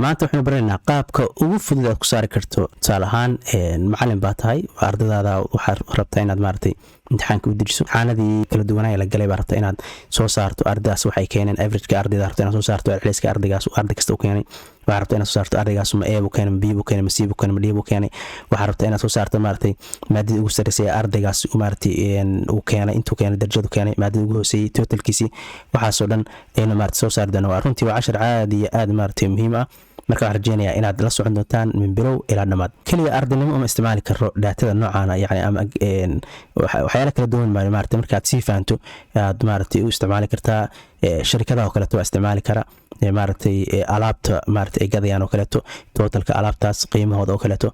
Maanta waxaynu baranaynaa qaabka ugu fudud aad ku saari karto. Tusaale ahaan, macalin baa tahay, ardadaada waxaad rabtaa inaad maaragtay imtixaanka u dejiso, imtixaanadii kala duwanaya la galay baa rabtaa inaad soo saarto, ardaydaas waxay keeneen, averageka ardayda rabta inaad soo saarto, celceliska ardaygaas arday kasta u keenay waxaa rabtaa inaad soo saarto, ardaygaas ma A buu keenay, ma B buu keenay, ma C buu keenay, ma D buu keenay. Waxaa rabtaa inaad soo saarto maaragtay maadadii ugu sarreysay ee ardaygaas maaragtay uu keenay, intuu keenay, darajadu keenay, maadadii ugu hooseeyey, totalkiisii, waxaasoo dhan aynu maaragtay soo saari doona. Waa runtii waa cashar caadi iyo aad maaragtay muhiim ah. Marka waxaan rajeynayaa inaad la socon doontaan min bilow ilaa dhammaad. Keliya ardaynimo uma isticmaali karo datada noocaana, yani ama waxyaala kala duwan baa maaragtay markaad sii fahanto aad maaragtay u isticmaali kartaa. Sharikadaha oo kaleeto waa isticmaali kara, maaragtay alaabta maaragtay ay gadayaan oo kaleeto, totalka alaabtaas qiimahooda oo kaleeto,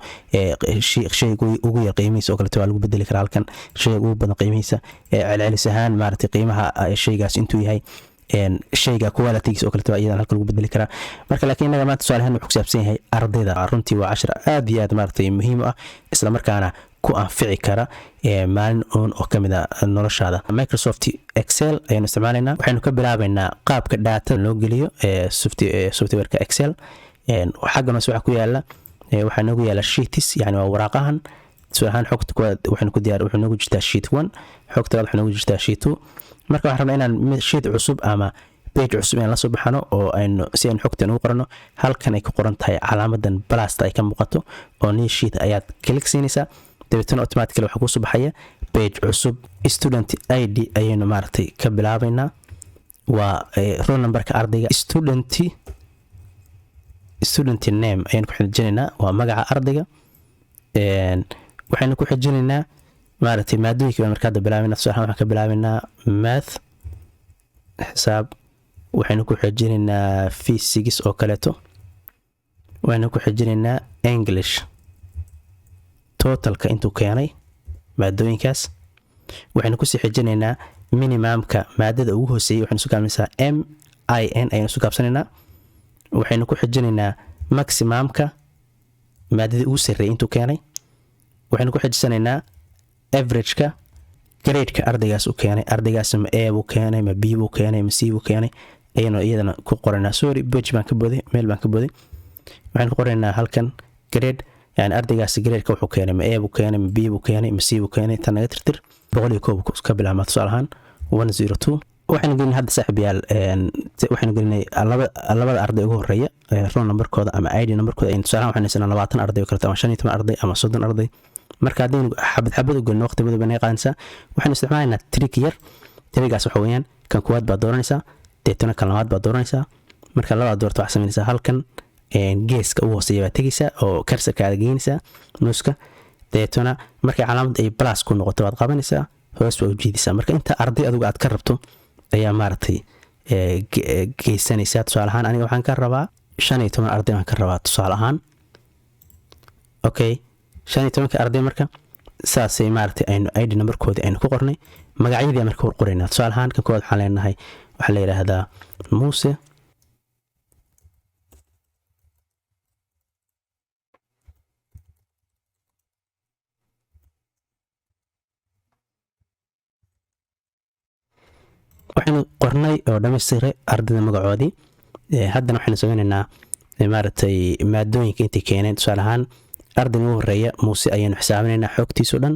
shayga ugu yar qiimihiisa oo kaleeto waa lagu bedeli karaa halkan, shayga ugu badan qiimihiisa, celcelis ahaan maaragtay qiimaha shaygaas intuu yahay, shayga qualitygiisa oo kaleeto waa iyadan halka lagu bedeli karaa. Marka laakiin innaga maanta tusaale ahaan wuxuu ku saabsan yahay ardayda. Runtii waa cashar aad iyo aad maaragtay muhiim u ah, isla markaana ku anfici kara maalin uun oo kamid a noloshaada. Microsoft Excel ayaanu isticmaalaynaa. Waxaynu ka bilaabaynaa qaabka data loo geliyo softwareka Excel. Xaggan hoose waxaa ku yaala, waxaa noogu yaala sheets, yani waa waraaqahan. Tusaale ahaan, xogta koowaad waxaynu ku diyaar wuxuu noogu jirtaa sheet one, xogta labaad waxay noogu jirtaa sheet two. Marka waxaan rabnaa inaan sheet cusub ama page cusub inaan la soo baxano oo aynu si aynu xogtan ugu qorano. Halkan ay ku qoran tahay calaamadan plusta ay ka muuqato oo new sheet ayaad click siinaysaa, dabeetana automatically waxaa kusoo baxaya page cusub. Student ID ayaynu maaragtay ka bilaabaynaa, waa roll numberka ardayga. Student name ayaynu ku xijinaynaa, waa magaca ardayga. Waxaynu ku xijinaynaa maaragtay maadooyinka baan marka hadda bilaabaynaa. Tusaale ahaan, waxaan ka bilaabaynaa math, xisaab. Waxaynu ku xijinaynaa physics oo kaleeto, waxaynu ku xijinaynaa English, totalka intuu keenay maadooyinkaas. Waxaynu kusii xijinaynaa minimumka, maadada ugu hooseeyay, waxaynu isu gaabinaysaa MIN ayaynu isu gaabsanaynaa. Waxaynu ku xijinaynaa maximumka, maadadii ugu sarreeyay intuu keenay. Waxaynu ku xijisanaynaa averageka, gradeka ardaygaas u keenay, ardaygaas ma A buu keenay, ma B buu keenay, ma C buu keenay, ayaynu iyadana ku qoranaa. Sorry, page baan ka boday, meel baan ka boday. Waxaynu ku qoraynaa halkan grade, yani ardaygaas gradeka wuxuu keenay, ma A buu keenay, ma B buu keenay, ma C buu keenay. Tan naga tirtir. 101 ka bilaabmaa, tusaale ahaan 102. Waxaynu gelinay hadda, saaxiibayaal, waxaynu gelinay labada arday ugu horeeya roll numberkooda ama ID numberkooda. Tusaale ahaan, waxaynu haysanaa 20 arday oo kaleeto ama 15 arday ama 30 arday. Marka haddaynu xabad xabad u gelino, waqti badan bay naga qaadanaysaa. Waxaynu isticmaalaynaa trick yar. Trickgaas waxa weeyaan, kan koowaad baad dooranaysaa, deetana kan labaad baad dooranaysaa. Marka labaad doorto, waxaad samaynaysaa halkan geeska ugu hooseeya baad tegaysaa oo cursorkaada geynaysaa, mouseka. Deetana markay calaamad ay plus ku noqoto baad qabanaysaa, hoos baa u jiidaysaa. Marka inta arday adigu aad ka rabto ayaa maaragtay geysanaysaa. Tusaale ahaan, aniga waxaan ka rabaa 15 arday baan ka rabaa, tusaale ahaan. Okay, 15-ka arday marka saasay maaragtay aynu ID numberkoodii aynu ku qornay. Magacyadii marka hor qoraynaa. Tusaale ahaan, kan koowaad waxaan leenahay waxaa la yidhaahdaa Muuse. Waxaynu qornay oo dhamaystiray ardayda magacoodii. Haddana waxaynu sameynaynaa maaragtay maadooyinka intay keeneen. Tusaale ahaan, ardayga ugu horeeya Muuse ayaynu xisaabinaynaa xogtiiso dhan.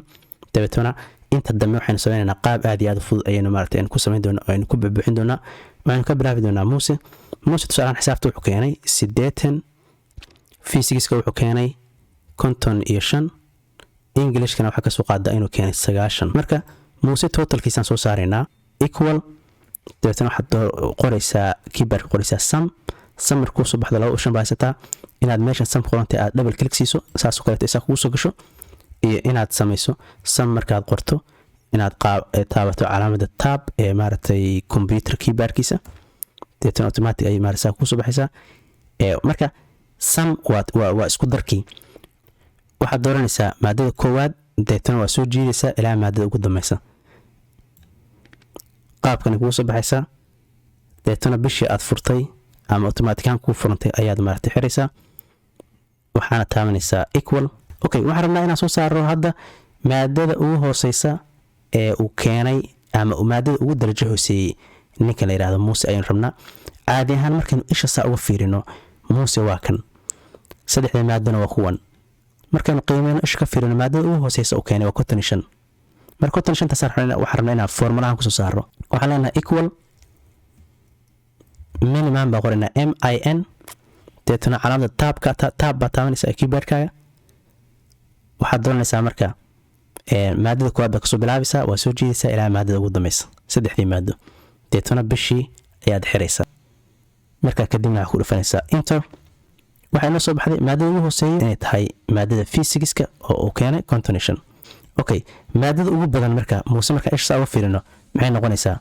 Dabeetana inta dambe waxaynu sameynaynaa qaab aad iyo aad u fudud ayaynu maaragtay aynu ku samayn doonaa aynu ku buuxin doonaa. Waxaynu ka bilaabi doonaa Muuse. Muuse tusaale ahaan xisaabta wuxuu keenay 80, physicska wuxuu keenay 55, Englishkana waxaa kasoo qaada inuu keenay 90. Marka Muuse totalkiisaan soo saaraynaa. Equal, dabeetana waxaad qoraysaa keyboardka, qoraysaa sum. Sum markuu soo baxdo, laba option baa haysataa: inaad meeshan sum qorantay aad double click siiso, saasoo kaleeto isaa kugu soo gasho, iyo inaad samayso sum markaad qorto inaad taabato calaamada tab ee maaragtay computer keyboardkiisa. Dabeetana automatic ay maaragtay saa kugu soo baxaysaa. Marka sum waa isku darkii. Waxaad dooranaysaa maadada koowaad, deetana waa soo jiidaysaa ilaa maadada ugu dambeysa. Qaabkani kugu soo baxaysaa. Deetana bishii aad furtay ama automaticaan kuu furantay ayaad maaragtay xiraysaa, waxaana taabanaysaa equal. Okay, waxaan rabnaa inaan soo saaro hadda maadada ugu hooseysa ee uu keenay ama maadada ugu darajo hooseeyey ninka la yidhahdo Muuse ayaynu rabnaa. Caadi ahaan, markaynu isha saa uga fiirino, Muuse waa kan, saddexda maadana waa kuwan. Markaynu qiimeyno, isha ka fiirino, maadada ugu hooseysa uu keenay waa 55. Marka 55-taas waxaan rabnaa inaan formulahan kusoo saarno. Waxaan leenahay equal minimum baa qoraynaa, MIN, deetana calaamada tabka, tab baa taabanaysa ee keyboardkaaga. Waxaad dooranaysaa marka maadada koowaad baa kasoo bilaabaysaa, waa soo jiidaysaa ilaa maadada ugu dambeysa, saddexdii maado. Deetana bishii ayaad xiraysaa. Markaa kadibna waxaad ku dhufanaysaa enter. Waxaa inoo soo baxday maadada ugu hooseeya inay tahay maadada physicska oo uu keenay 55. Okay, maadada ugu badan marka Muuse, marka isha saa uga fiirino, maxay noqonaysaa?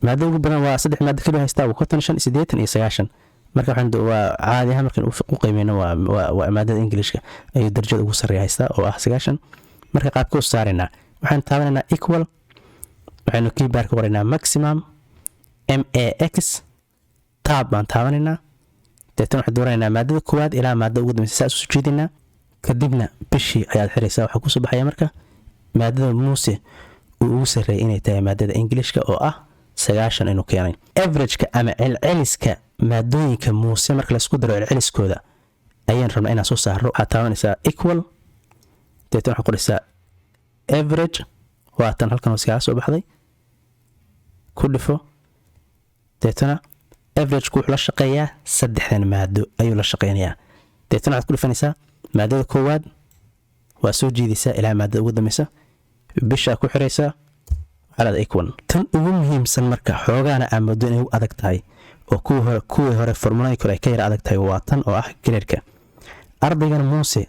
Maadada ugu badan waa saddex maado keliya haystaa, waa 55, 80 iyo 90. Marka waxaan waa caadi ahaan markaan u qiimeyno, waa maadada Englishka ayuu darajada ugu sarreeya haystaa oo ah 90. Marka qaabka u saaraynaa, waxaan taabanaynaa equal, waxaynu keyboardka qoraynaa maximum, MAX, tab baan taabanaynaa. Deetana waxaan dooranaynaa maadada koowaad ilaa maadada ugu dambeysa, saa isu jeedinaa. Kadibna bishii ayaad xiraysaa. Waxaa kusoo baxaya marka maadada Muuse uu ugu sarreeyay inay tahay maadada Englishka oo ah 90 inuu keenay. Averageka ama celceliska maadooyinka Muuse marka laysku daro celceliskooda ayaan rabnaa inaan soo saarno. Waxaad taabanaysaa equal, deetana waxaad qoraysaa average, waatan halkan hoos kaaga soo baxday, ku dhifo. Deetana averageku wuxuu la shaqeeyaa saddexdan maado ayuu la shaqeynayaa. Deetana waxaad ku dhifanaysaa maadada koowaad, waa soo jiidaysaa ilaa maadada ugu dambeysa, bishaa ku xiraysaa, waxaa leedahay equal. Tan ugu muhiimsan marka xoogaana aa moodo inay u adag tahay oo kuwii hore formulooyinka kale ay ka yara adag tahay waa tan oo ah gradeka ardaygan Muuse.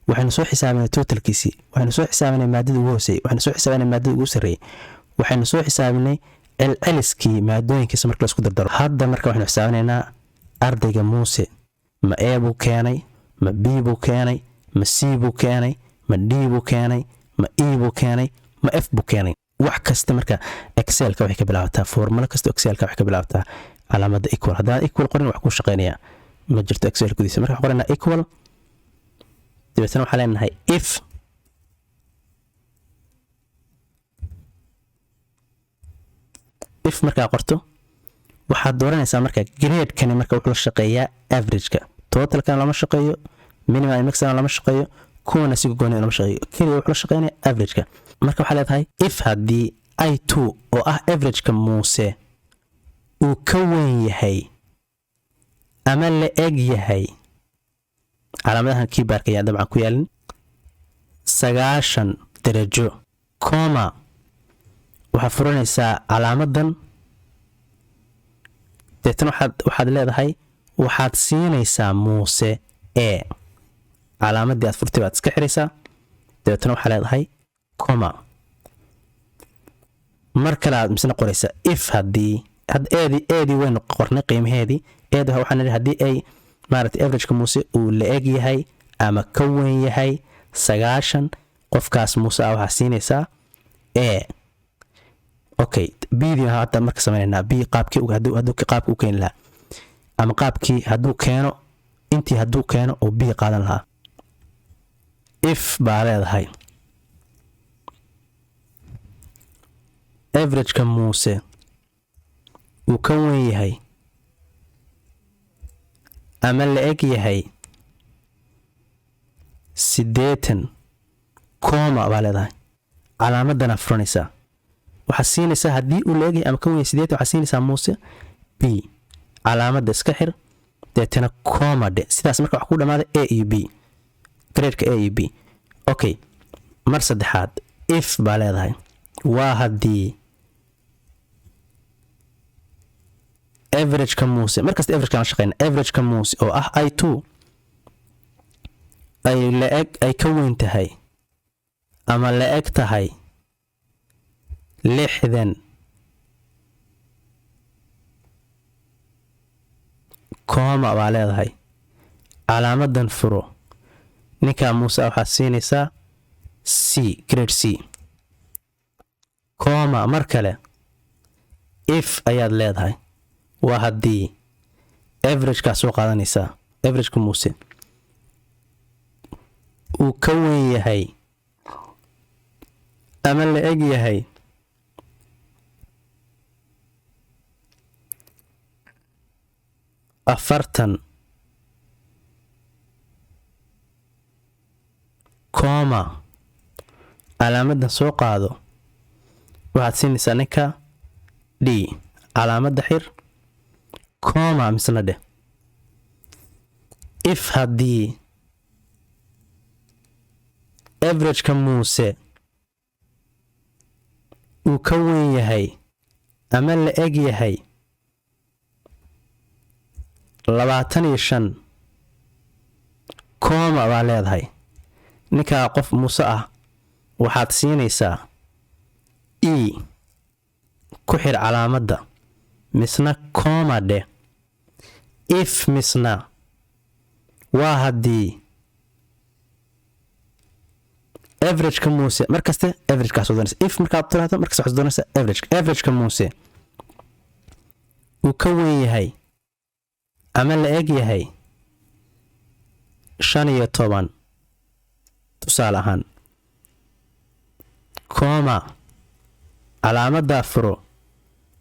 Waxaynu soo xisaabinay totalkiisii, waxaynu soo xisaabinay maadada ugu hooseeyey, waxaynu soo xisaabinay maadada ugu sarreeyey, waxaynu soo xisaabinay celceliskii maadooyinkiisa marka laisku dardaro. Hadda marka waxaynu xisaabinaynaa ardayga Muuse ma A buu keenay, ma B buu keenay, ma C buu keenay, ma D buu keenay, ma E buu keenay, ma F buu keenay. Wax kasta marka Excelka waxay ka bilaabataa, formulo kasta Excelka waxay ka bilaabataa calaamada equal. Haddaan equal qorin, wax ku shaqeynaya ma jirto Excel gudihiisa. Marka waxaan qoranaa equal, dabeetana waxaan leenahay if. If markaa qorto, waxaad dooranaysaa marka gradekani. Marka wuxuu la shaqeeyaa averageka, totalkan lama shaqeeyo, minimum and maximum lama shaqeeyo, kuwana si gooni lama shaqeeyo, keliya wuxuu la shaqeynaya averageka. Marka waxaa leedahay if haddii I2 oo ah averageka Muuse uu ka weyn yahay ama la eg yahay, calaamadahan keyboardka ayaa dabcan ku yaalin, 90 darajo, comma, waxaad furanaysaa calaamadan. Deetana waxaad leedahay, waxaad siinaysaa Muuse A. Calaamadii aad furtay baad iska xiraysaa. Dabeetana waxaa leedahay comma. Mar kale aad misna qoraysaa if haddii A-dii waynu qornay qiimaheedii. A-da waxaan nidhi haddii ay maaragtay averageka Muuse uu la eg yahay ama ka weyn yahay 90, qofkaas Muuse ah waxaa siinaysaa A. Okay, B-dii hadda marka sameynaynaa. B qaabkii hadduu qaabka u keeni lahaa ama qaabkii hadduu keeno, intii hadduu keeno oo B qaadan lahaa. If baa leedahay averageka Muuse uu ka weyn yahay ama la eg yahay 80, comma baa leedahay, calaamadana furanaysaa. Waxaad siinaysaa haddii uu la egyahay ama ka weyn yahay 80, waxaad siinaysaa Muuse B. Calaamadda iska xir, deetana comma dhe. Sidaas marka wax ku dhamaaday A iyo B, gradeka A iyo B. Okay, mar saddexaad if baa leedahay, waa haddii averageka Muuse, markasta averageka aan shaqeyna, averageka Muuse oo ah I2 ay la eg, ay ka weyn tahay ama la eg tahay 60, comma baa leedahay, calaamadan furo, ninkaa Muuse waxaad siinaysaa C, grade C. Comma, mar kale if ayaad leedahay, waa haddii averagekaa soo qaadanaysaa, averageka Muuse uu ka weyn yahay ama la eg yahay 40. Comma, calaamadan soo qaado, waxaad siinaysaa ninka D, calaamadda xir, comma misna dheh. If haddii averageka Muuse uu ka weyn yahay ama la eg yahay 25, comma baa leedahay, ninkaa qof Muuse ah waxaad siinaysaa E, ku xir calaamadda, misna comma dheh. If misna waa haddii averageka Muuse, markaste averagekaas doonaysa, if markaad tiraahdo markasta waxaad doonaysa averageka Muuse uu ka weyn yahay ama la eg yahay 15, tusaale ahaan, comma, calaamaddaa furo,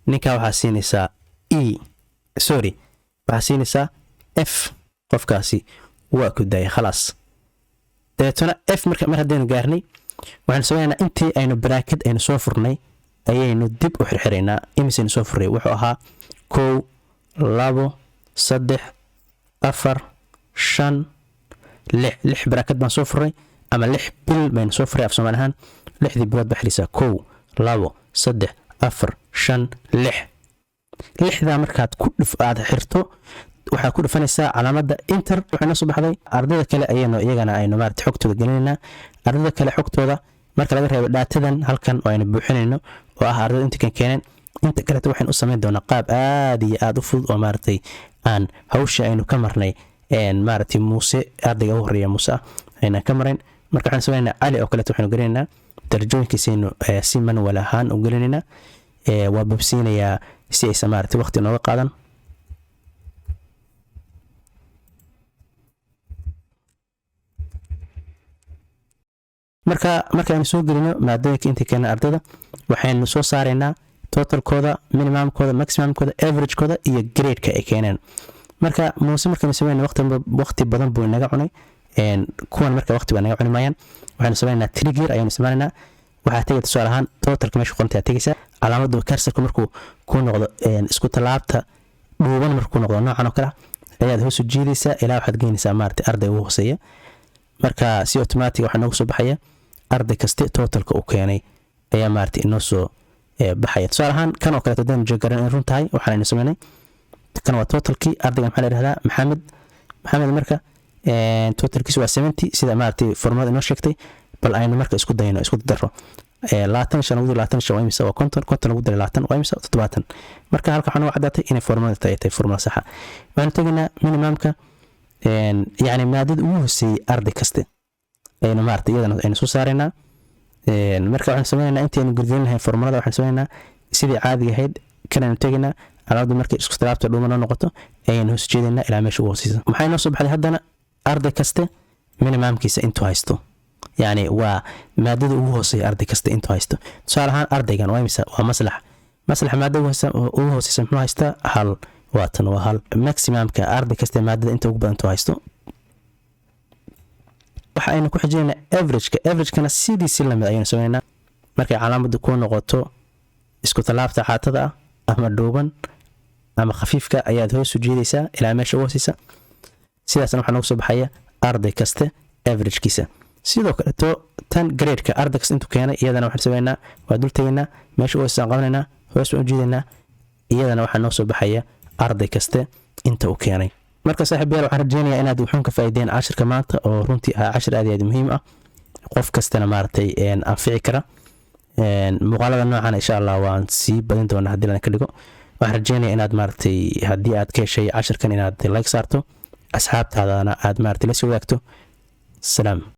ninkaa waxaa siinaysaa E, sorry, waxaa siinaysaa F. Qofkaasi waa ku daayay, khalaas. Dabeetona F marka mar haddaynu gaarnay, waxaynu samaynaynaa intii aynu bracket aynu soo furnay ayaynu dib u xirxiraynaa. Imisaynu soo furnay? Wuxuu ahaa kow, labo, saddex, afar, shan, lix. Lix bracket baan soo furnay ama lix bil baynu soo furnay af Soomaali ahaan. Lixdii bilood baa xiraysaa: kow, labo, saddex, afar, shan, lix. Lixdaa markaad ku dhuf aad xirto, waxaad ku dhufanaysaa calaamadda enter. Waxay noo soo baxday ardayda kale ayaynu iyagana aynu maarata xogtooda gelinaynaa. Ardayda kale xogtooda marka laga reebo datadan halkan oo aynu buuxinayno oo ah ardayda inta kan keeneen, inta kaleeto waxaynu u samayn doonaa qaab aad iyo aad u fudud oo maaragtay aan hawsha aynu ka marnay maaragtay Muuse, ardayga ugu horreeya Muuse ah, aynaan ka marayn. Marka waxaan sameynaynaa Cali oo kaleeto, waxaynu gelinaynaa darajooyinkiisaynu si manual ahaan u gelinaynaa. Waa babsiinayaa si aysan maaragtay waqti nooga qaadan. Marka markaaynu soo gelino maadooyinka intay keeneen ardayda, waxaynu soo saaraynaa totalkooda, minimumkooda, maximumkooda, averagekooda iyo gradeka ay keeneen. Marka Muuse markaynu sameyna waqti badan buu inaga cunay. Kuwan marka waqti baa naga cuni maayaan. Waxaynu sameynaynaa trigger ayaynu isticmaalaynaa. Waxaa tegay tusaale ahaan totalka meesha qorantay tegaysaa. Calaamaddu cursorku markuu ku noqdo isku tallaabta dhuuban, markuu noqdo noocan oo kale ayaad hoos u jiidaysaa ilaa waxaad geynaysaa maaragtay arday ugu hooseeya. Marka si automatic waxaa noogu soo baxaya arday kaste totalka uu keenay ayaa maaragtay inoo soo baxaya. Tusaale ahaan kan oo kaleeto haddaynu jeegaran in run tahay waxaanaynu sameynay, kan waa totalkii ardayga. Maxaa la yidhahdaa? Maxamed. Maxamed marka totalkiisu waa 70, sida maaragtay formulada inoo sheegtay. Bal aynu marka isku dayno isku daro. 25 lagu diray 25 waa imisa? Waa 50. 50 lagu diray 20 waa imisa? 70. Marka halka waxaa noogu caddaatay inay formulada tahay formula saxa. Waxaanu tegaynaa minimumka, yacni maadada ugu hooseeyey arday kaste aynu maaragtay iyadana aynu soo saaraynaa. Marka waxaanu sameynaynaa intaynu gelgelin lahayn formulada, waxaanu sameynaynaa sidii caadiga ahayd. Kanaynu tegaynaa, calaamadu markay isku talaabta dhuuma noo noqoto ayaynu hoos jeedaynaa ilaa meesha ugu hooseysa. Maxay noo soo baxday haddana? Arday kaste minimumkiisa intuu haysto, yacni waa maadada ugu hooseeya arday kasta intuu haysto. Tusaale ahaan ardaygan waa imisa? Waa Maslax. Maslax maadada ugu hooseysa muxuu haystaa? Hal. Waatan, waa hal. Maximumka arday kasta maadada inta ugu badan intuu haysto. Waxa aynu ku xijinaynaa averageka. Averagekana sidiisi lamid ayaynu sameynaynaa. Markay calaamadu ku noqoto isku tallaabta xaatada ah ama dhuuban ama khafiifka ayaad hoos u jiidaysaa ilaa meesha ugu hooseysa. Sidaasna waxaa noogu soo baxaya arday kaste averagekiisa. Sidoo kaleeto tan gradeka arday kasta intuu keenay, iyadana waxaan sameynaa waa dul tegaynaa, meesha ugu hooseysa aan qabanaynaa, hoos baan u jiidaynaa, iyadana waxaa noo soo baxaya arday kaste inta uu keenay. Marka saaxiibayaal, waxaan rajeynayaa inaad wuxuun ka faa'iideen cashirka maanta oo runtii ah cashir aad iyo aad muhiim ah, qof kastana maaragtay anfici kara. Muuqaalada noocan insha Allah waan sii badin doonaa haddii lan ka dhigo. Waxaan rajeynayaa inaad maaragtay haddii aad ka heshay cashirkan inaad like saarto, asxaabtaadana aad maaragtay la soo wadaagto. Salaam.